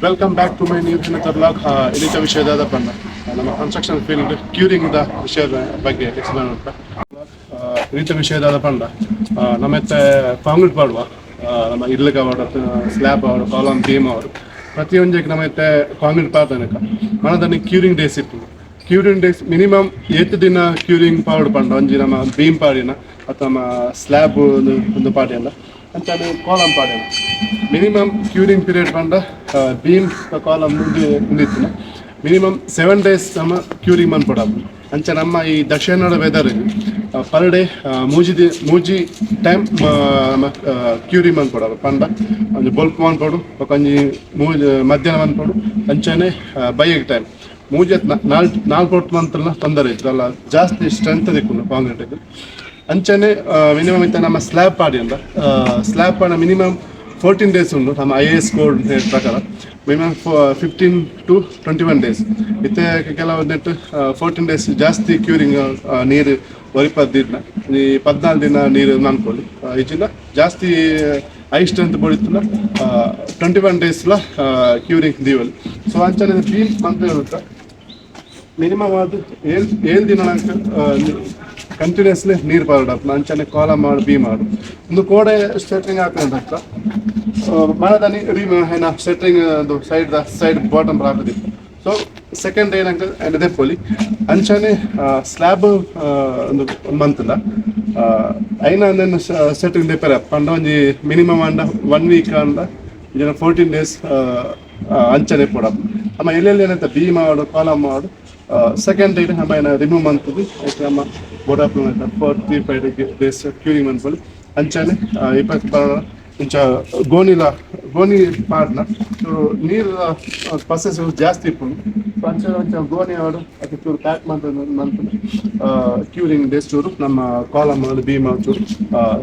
Welcome back to my new another vlog. ಇನ್ನಿತ ವಿಷಯ ದಾದ ಪಂಡ, ನಮ್ಮ ಕನ್ಸ್ಟ್ರಕ್ಷನ್ ಫೀಲ್ಡ್ ಕ್ಯೂರಿಂಗ್ the ವಿಷಯದ ಬಗ್ಗೆ ಎಕ್ಸ್ಪ್ಲೇನ್ ಮಾಡ್ತಾ. ಇನ್ನಿತ ವಿಷಯ ದಾದ ಪಂಡ, ನಮ್ಮೆತ್ತೆ ಕಾಂಕ್ರೀಟ್ ಪಾಡುವ, ನಮ್ಮ ಇರ್ಲಿಕ್ಕೆ ಅವಡು, ಸ್ಲ್ಯಾಬ್ ಅವರು, ಕಾಲಮ್ ಬೀಮ್ ಅವರು, ಪ್ರತಿಯೊಂದಕ್ಕೆ ನಮ್ಮ ಇತ್ತೆ ಕಾಂಕ್ರೀಟ್ ಪಾಡ್ದನಕ ಮನದನ್ನು ಕ್ಯೂರಿಂಗ್ ಡೇಸ್ ಇತ್ತು. ಕ್ಯೂರಿಂಗ್ ಡೇಸ್ ಮಿನಿಮಮ್ ಏತ್ ದಿನ ಕ್ಯೂರಿಂಗ್ ಪಾವಡ್ ಪಂಡ, ಒಂಜಿ ನಮ್ಮ ಬೀಮ್ ಪಾಡಿನ ಅಥವಾ ನಮ್ಮ ಸ್ಲ್ಯಾಬ್ ಒಂದು ಒಂದು ಪಾಡಿಯಲ್ಲ, ಅಂಚಾನೆ ಕಾಲಮ್ ಪಾಡಿನ ಮಿನಿಮಮ್ ಕ್ಯೂರಿಂಗ್ ಪೀರಿಯಡ್ ಪಂಡ, ಬೀಮ್ ಕಾಲಮ್ ಉಂದಿತ್ತಿನ ಮಿನಿಮಮ್ 7 ಡೇಸ್ ನಮ್ಮ ಕ್ಯೂರಿಂಗ್ ಮನ್ಪೊಡಾಪುಂಡು. ಅಂಚ ನಮ್ಮ ಈ ದಕ್ಷಿಣ ಕನ್ನಡ ವೆದರ್ ಪರ್ ಡೇ ಮೂಜಿ ಟೈಮ್ ನಮ್ಮ ಕ್ಯೂರಿಂಗ್ ಮನ್ಪೊಡಾಪುಂಡು. ಪಂಡ ಒಂಜಿ ಬೊಲ್ಪು ಮನ್ಪೊಡು, ಬೊಕ ಒಂಜಿ ಮೂಜಿ ಮಧ್ಯಾಹ್ನ ಮನ್ಪೊಡು, ಅಂಚನೆ ಬಯ್ಯಗ್ ಟೈಮ್. ಮೂಜಿ ನಾಲ್ ನಾಲ್ಕು ಹೊತ್ತು ಮಂತ್ರನ ತೊಂದರೆ ಇತ್ತು ಅಲ್ಲ, ಜಾಸ್ತಿ ಸ್ಟ್ರೆಂತ್ ತಿಕ್ಕುಂಡು ಕಾಂಕ್ರೀಟ್. ಅಂಚನೆ ಮಿನಿಮಮ್ ಇತ್ತ ನಮ್ಮ ಸ್ಲ್ಯಾಬ್ ಪಾಡಿ ಅಂದ, ಸ್ಲ್ಯಾಬ್ ಪಾಡ ಮಿನಿಮಮ್ 14 ಡೇಸ್ ಉಂಟು. ನಮ್ಮ ಐಎಎಸ್ ಕೋಡ್ ಪ್ರಕಾರ ಮಿನಿಮಮ್ 15 ಟು 21 ಡೇಸ್. ಇತ್ತೆ ಕೆಲವು ನೆಟ್ 14 ಡೇಸ್ ಜಾಸ್ತಿ ಕ್ಯೂರಿಂಗ್ ನೀರು ಒರಿಪದ್ದಿನ ಈ 14 ದಿನ ನೀರು ಅನ್ಕೊಳ್ಳಿ. ಇಜಿನ ಜಾಸ್ತಿ ಹೈ ಸ್ಟ್ರೆಂತ್ ಬಡಿತುನ 21 ಡೇಸ್ಲ ಕ್ಯೂರಿಂಗ್ ದೀವಲ್. ಸೊ ಅಂಚನೆ ಬೀಮ್ ಮಂತ್ ಮಿನಿಮಮ್ ಅದು ಏಳು ಏಳು ದಿನ ಕಂಟಿನ್ಯೂಸ್ಲಿ ನೀರು ಪಾರಡಪ್ಪ. ಅಂಚನೆ ಕಾಲಮ್ ಮಾಡು, ಬೀಮ್ ಮಾಡು. ಒಂದು ಕೋಡೆ ಸೆಟ್ರಿಂಗ್ ಹಾಕೋದಕ್ಕ ಮನದನಿ ರೀ ಏನ ಸೆಟ್ರಿಂಗ್ ಅದು ಸೈಡ್ ಸೈಡ್ ಬಾಟಮ್ ಹಾಕೋದಿತ್ತು. ಸೊ ಸೆಕೆಂಡ್ ಏನಂತ ದೆಪ್ಪೊಲಿ. ಅಂಚನೆ ಸ್ಲ್ಯಾಬ್ ಒಂದು ಮಂತ್ಲ ಐನ ಸೆಟ್ರಿಂಗ್ ದೆಪ್ಪರೆ ಪಂಡ, ಒಂಜಿ ಮಿನಿಮಮ್ ಅಂಡ ಒನ್ ವೀಕ್ ಅಂಡ ಜನ 14 ಡೇಸ್ ಅಂಚನೆ ಪೋಡಪ್. ನಮ್ಮ ಎಲ್ಲೆಲ್ಲಿ ಏನಂತ ಬೀಮ್ ಮಾಡು, ಕಾಲಮ್ ಮಾಡು, ಸೆಕೆಂಡ್ ಡೇ ನಮ್ಮ ಏನ ರಿಮೂವ್ ಮಂತದ್ದು. ಐತೆ ನಮ್ಮ ಬೋಡಾಪ್ 4, 3, 5 ಡೇಸ್ ಕ್ಯೂರಿಂಗ್ ಮನ್ಪೊಲಿ. ಅಂಚನೆ 20 ಇಂಚ ಗೋಣಿಲ ಗೋಣಿ ಪಾಡ್ನ ನೀರು ಪಸೆಸ್ ಜಾಸ್ತಿ ಇಪ್ಪುಂಡು. ಸೊ ಅಂಚ ಅಂಚ ಗೋಣಿ ಆಡು ಅದು ಚೂರು ಪ್ಯಾಕ್ ಮಂತ್ ಮಂತ್ ಕ್ಯೂರಿಂಗ್ ಡೇಸ್ ಚೂರು ನಮ್ಮ ಕಾಲಮ್ ಬೀಮ್ ಚೂರು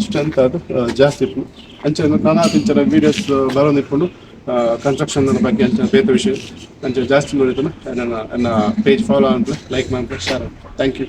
ಸ್ಟ್ರೆಂತ್ ಅದು ಜಾಸ್ತಿ ಇಪ್ಪುಂಡು. ಅಂಚ ನಾನಾ ಇಂಚನ ವೀಡಿಯೋಸ್ ಬರೋದಿಪ್ಪುಂಡು ಕನ್ಸ್ಟ್ರಕ್ಷನ್ ಬಗ್ಗೆ. ಅಂಚ ಬೇತೆ ವಿಷಯ ಅಂಚ ಜಾಸ್ತಿ ನೋಡಿದ್ರು ನನ್ನ ನನ್ನ ಪೇಜ್ ಫಾಲೋ ಅಂತ, ಲೈಕ್ ಮಾಡ್ತಾರೆ, ಶೇರ್. Thank you.